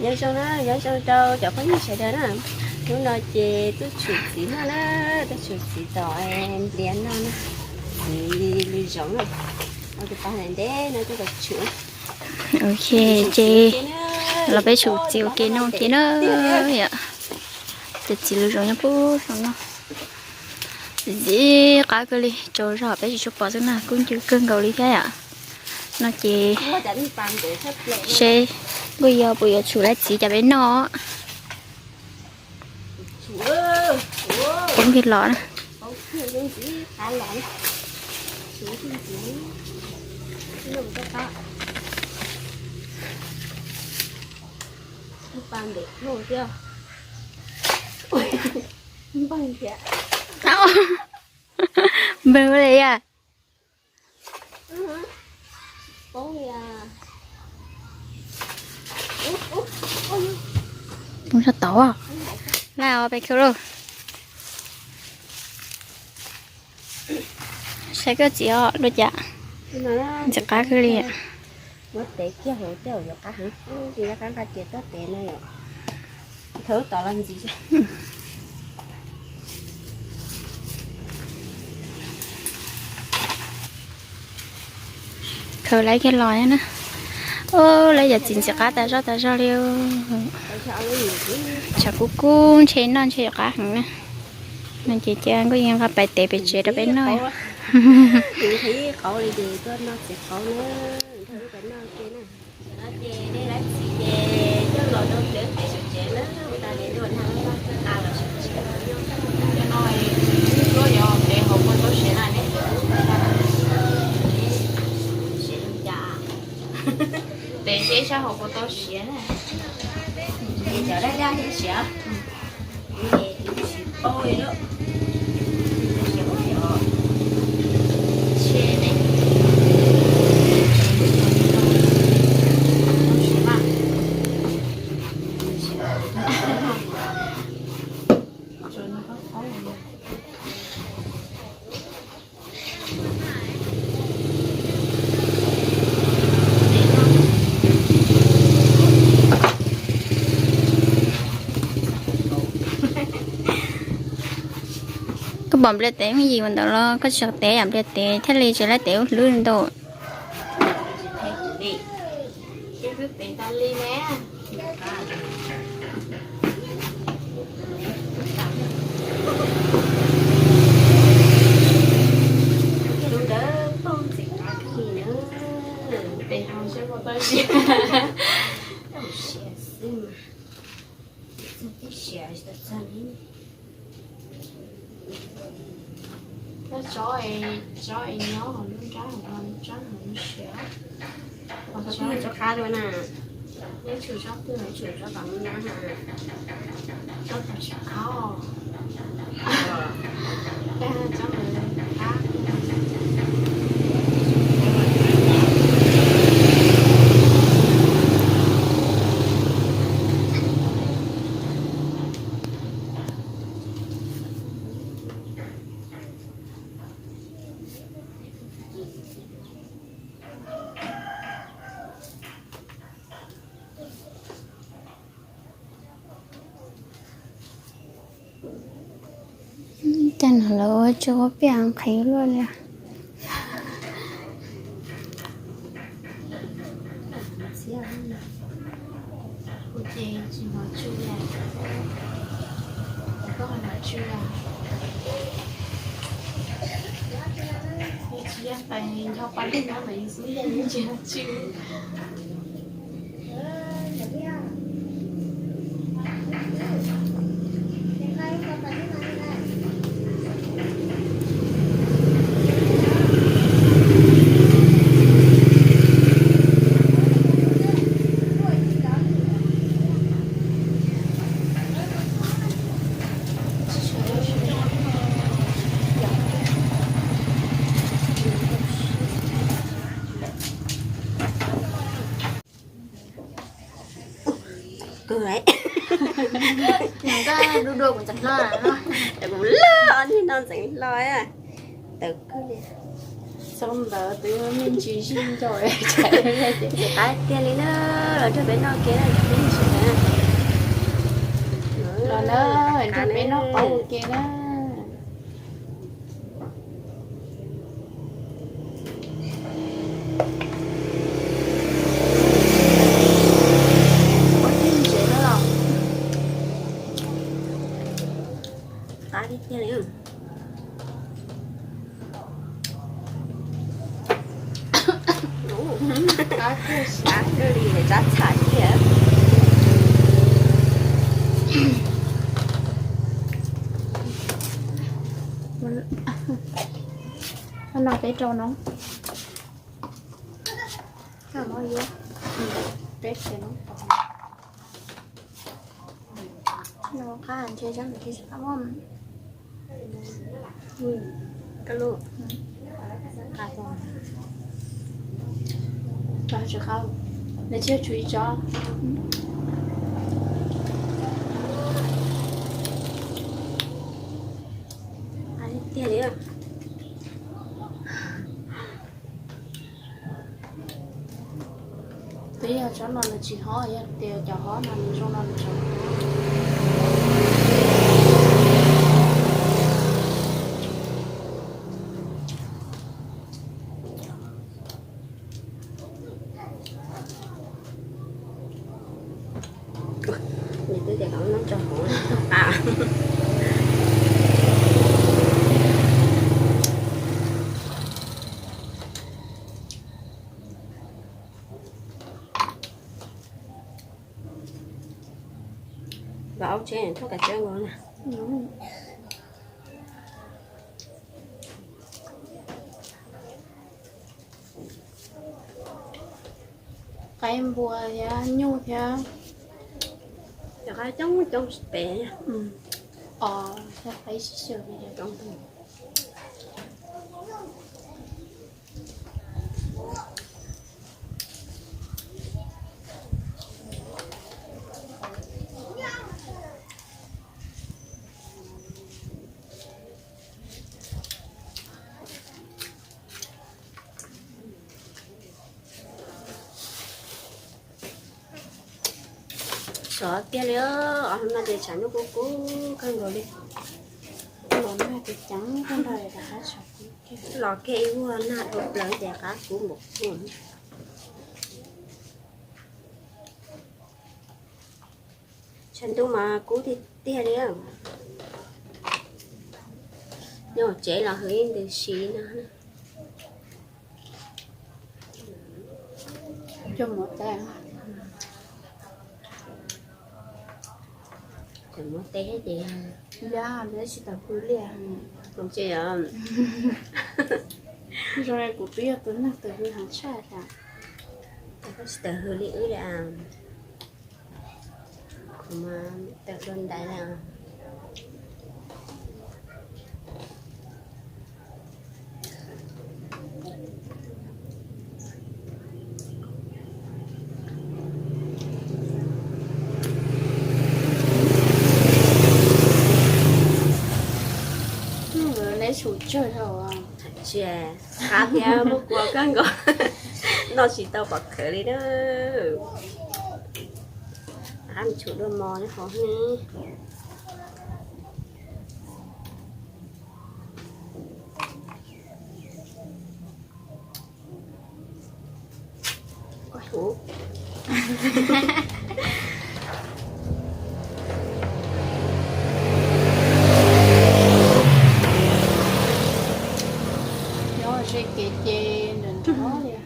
Nyob zoo na, nyob zoo rau cov phooj ywg sawv daws na. Hnub no ces tuaj tshum txiv noj na, tuaj tshum txiv tom nplias noj na. Txiv lws zoov na, ua tus pas ntev ntev no tuaj tshum. Ok, ces los peb tshum txiv ua ke noj ua ke na. Yom, ces txiv lws zoov nyob pub zoo no. Ntxim qab kawg li, tsaus zog peb tsis tshua pom xwb na, kub ncw kawg nkaus li thiab yom. No ces seb Nkauj Yog puas yuav tshum lawv txiv cov peb noj. Poob kiag los na. Npawg li yom. Poob sab tod. Laj os pes khaws lauj. Saib koj txiv os dua cas. Ntxim qab kawg li. Muab tev kiag hauv tej zaum yuav qab heev, tsis nqa qab nqa cia tuaj tev no yom. Thawb tod los ntxiv. Khaws lawv kiag los na. Lawv yog txiv ntxim qab tas zog tas zog li. Tshav kub kub ntshe noj ntshe yuav qab heev na. No ces cia Nkauj Yog nqa pais tev pem tsev rau peb noj. Tev seb sab hauv puas tau siav na. Cov daj daj thiab siav. Kuv ces kuv tsis paub li lawm. Siav, siav, siav ne. Siav mas. Koj pom nplias teb me yim ua ntawd los koj tsis tev yam nplias teb thiaj li tsis lab teb ub hlwb ntau. Tus ntawd poob ntxim qab kawg li na. Tes hau seb puas tau siav. Siav xwb mas. Txog tib siav tsis tau txog li. Tsob, tsob es nyob hauv lub nrab hauv no, lub nrab hauv no siav. Tsob qab dua na. Neb tshum tsob twg? Tshum tsob tom no na. Tsob tom tsis qab. Tsob qab. Cas no lawv ua tsuj ua piaj nqhis luaj li. Kuv ces tsis mov tsw li. Koj mov tsw li. Tsis yog tais ncho pa lej nyob mas yus xub yog yus tsis tsw. Kawg, nws koj du dua kuv ntxeev hlo, kuv laj os, nim no ntxeev hlo, tawv kawg li. Txog ntawd twb me ntsis zij nco, ntxim qab tiag li na, los nrog peb noj ke na. Los na, nrog peb noj qaub ua ke na. Ua tib ntsev na los. Qab tiag tiag li. Qab tiag li, qab txham tiag. No peb rau no. Peb rau no. No qab ntshe tsob ntshe tsis qab muaj. Koj lub qab tsis qab, lawv tsis yog tshuav ib tsob. Tiag li. Twb yog tsob no nws tsis hob, yog tias cov hob no nws zoo no nws tseem. Nws twb tias kom noj tso hauv a. Los aub tsheb thoj kav tsawb nkaus na. Qaib npua thiab nyuj thiab. Cov qaib coob coob pem. Os, thiab qaib sib xyaw li coob. Sov tiag li, no ces tshav ntuj kub kub kawg nkaus li. Los kiag ib vuag nag dhau plaws ces qab kub npaum kub. Tshav ntuj mas kub tiag tiag li. Nyob tsev los hws ib ntws si no. Coj mus teb. Cov muab teb ces yog tsis tau hws li. Zoo li kuv twb yog tus neeg tawm hws heev tshaj tas. Koj tsis tawm hws li wb li. Kuv mas tawm dua ntais li. Neb tsum tsawg dhau. Tsis, qab thiab muaj kua kawg nkaus, noj tsis tau pom khawv li na. Qab mus tshum dua mov hauv ne. Nyob ze kev ces nrov nrov li.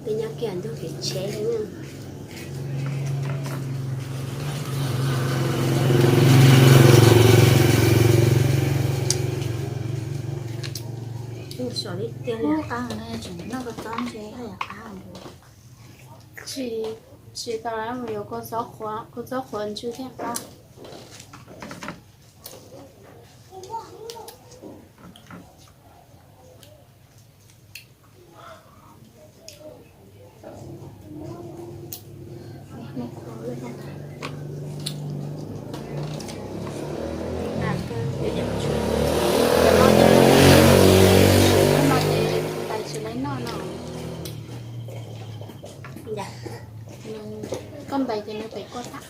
Peb nyob kiag ntug kev tsheb li. Ub, sov li tiag li. Qab no tseem noj kua txob ntse haj yam qab. Tsis, tsis tau mus yuav kua txob qhuav, kua txob qhuav ntsw thiaj qab. Cov no ces, cov no ces tais tsis lawv noj no. Koj ntais ces nws pem koj tag.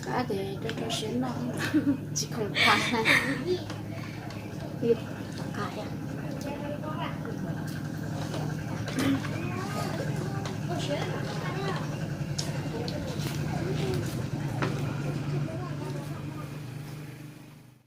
Qab ces rau rau siab noj, tsis khoom tas.